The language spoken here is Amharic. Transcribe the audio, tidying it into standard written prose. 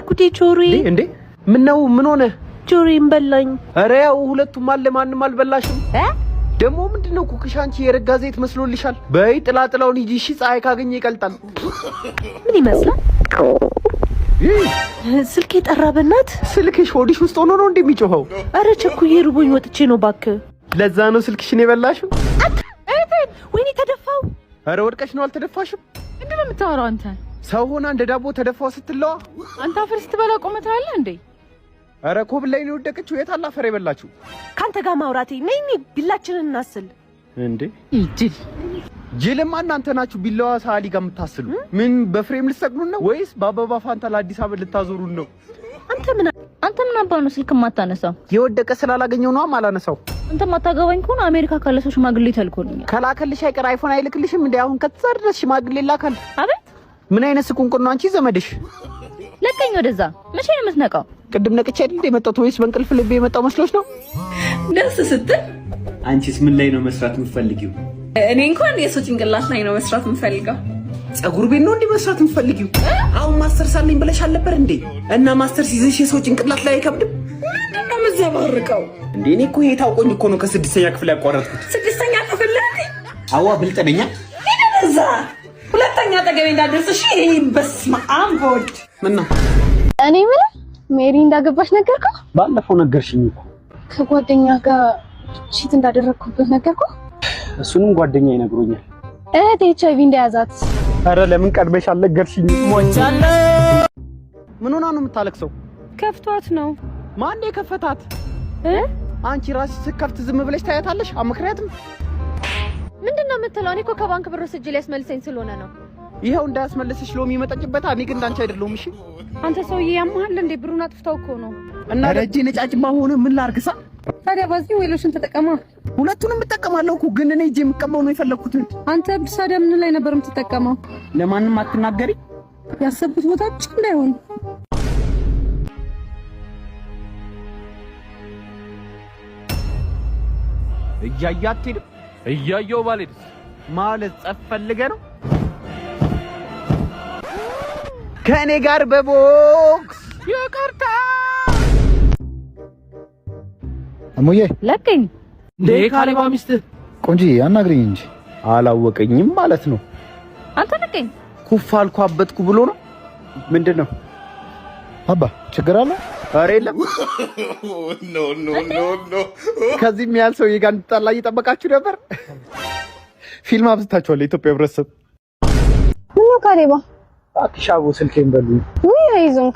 ጉዴ ጆሮዬ! እንዴ፣ ምነው? ምን ሆነ? ጆሮዬን በላኝ። ኧረ ያው ሁለቱም አለ፣ ማንም አልበላሽም። ደግሞ ምንድነው ኩክሽ? አንቺ የረጋ ዘይት መስሎልሻል። በይ ጥላ ጥላውን ሂጂ እሺ። ፀሐይ ካገኘ ይቀልጣል። ምን ይመስላል? ስልኬ ጠራ። በእናት። ስልክሽ ሆድሽ ውስጥ ሆኖ ነው እንደሚጮኸው? ኧረ ቸኩዬ ርቦኝ ወጥቼ ነው እባክህ። ለዛ ነው ስልክሽን የበላሽው? ወይኔ ተደፋው። ኧረ ወድቀሽ ነው፣ አልተደፋሽም። ምንድን ነው የምታወራው አንተ? ሰው ሆና እንደ ዳቦ ተደፋው ስትለዋ። አንተ አፈር ስትበላ ቆመህ ታያለህ እንዴ? ኧረ ኮብል ላይ ነው የወደቀችው። የት አለ አፈር የበላችው? ከአንተ ጋር ማውራቴ። ነይ ነይ፣ ቢላችንን እናስል። እንዴ? ጅል። ጅልማ እናንተ ናችሁ። ቢላዋ ሰዓሊ ጋር የምታስሉ ምን በ frame ልትሰቅሉን ነው ወይስ በአበባ ፋንታ ለአዲስ አበባ ልታዞሩን ነው? አንተ ምን አንተ ምን አባ ነው ስልክ የማታነሳው? የወደቀ ስላላገኘው ነው አላነሳው። አንተ ማታገባኝ ከሆነ አሜሪካ ካለ ሰው ሽማግሌ ተልኮልኛል። ከላከልሽ አይቀር አይፎን አይልክልሽም እንዴ? አሁን ከዛ ድረስ ሽማግሌ ላካል። አቤት። ምን አይነት ስቁንቁን ነው አንቺ ዘመድሽ? ለቀኝ ወደዛ። መቼ ነው የምትነቃው? ቅድም ነቅቼ አይደል እንደ የመጣሁት ወይስ በእንቅልፍ ልቤ የመጣው መስሎሽ ነው? ደስ ስትል። አንቺስ ምን ላይ ነው መስራት የምትፈልጊው? እኔ እንኳን የሰው ጭንቅላት ላይ ነው መስራት የምፈልገው። ፀጉር ቤት ነው እንዲህ መስራት የምትፈልጊው? አሁን ማስተርስ አለኝ ብለሽ አልነበር እንዴ? እና ማስተርስ ይዘሽ የሰው ጭንቅላት ላይ አይከብድም? ምንድን ነው የምዘባርቀው? እንዴ፣ እኔ እኮ ይሄ ታውቆኝ እኮ ነው ከስድስተኛ ክፍል ያቋረጥኩት። ስድስተኛ ክፍል ላይ? አዋ፣ ብልጥ ነኛ። እዛ ሁለተኛ አጠገቤ እንዳትደርስ እሺ። በስመ አብ ወልድ። ምን ነው? እኔ የምልህ ሜሪ እንዳገባች ነገርኩህ? ባለፈው ነገርሽኝ እኮ። ከጓደኛ ጋር cheat እንዳደረግኩበት ነገርኩህ? እሱንም ጓደኛ ይነግሮኛል። እህት ኤችአይቪ እንደያዛት? ኧረ ለምን ቀድመሽ አልነገርሽኝ? ምን ሆና ነው የምታለቅሰው? ከፍቷት ነው። ማን የከፈታት? እ? አንቺ ራስሽ ስትከፍት ዝም ብለሽ ታያታለሽ? ምክንያቱም ምንድን ነው የምትለው? እኔ እኮ ከባንክ ብር ወስጄ ሊያስመልሰኝ ስለሆነ ነው። ይኸው እንዳያስመልስሽ ሎሚ መጠጭበታ። እኔ ግን እንዳንቺ አይደለሁም። እሺ። አንተ ሰውዬ ያመሃል እንዴ? ብሩን አጥፍታው እኮ ነው። እና እጄ ነጫጭማ ሆነ፣ ምን ላርግሳ? ታዲያ ባዝሊን ወይ ሎሽን ተጠቀማ። ሁለቱንም እጠቀማለሁ እኮ፣ ግን እኔ እጄ የምቀባው ነው የፈለግኩት። አንተ ታዲያ ምን ላይ ነበር የምትጠቀመው? ለማንም አትናገሪ። ያሰብኩት ቦታ ብቻ እንዳይሆን። እያየ አትሄድም? እያየው ባልሄድስ? ማለት ጸፍ ፈልገህ ነው? ከእኔ ጋር በቦክስ ይቅርታ። እሙዬ። ለቀኝ። እንዴ ካሌባ ሚስትህ። ቆንጂዬ፣ አናግሪኝ እንጂ። አላወቀኝም ማለት ነው። አንተ ለቀኝ። ኩፍ አልኩ አበጥኩ ብሎ ነው። ምንድን ነው? አባ፣ ችግር አለ? ኧረ የለም። ከዚህም ያህል ሰውዬ ጋር እንድጣላ እየጠበቃችሁ ነበር። ፊልም አብዝታችኋል። የኢትዮጵያ ህብረተሰብ። ምነው ካሌባ? እባክሽ አቦ ስልኬን በሉኝ። ውይ አይዞን።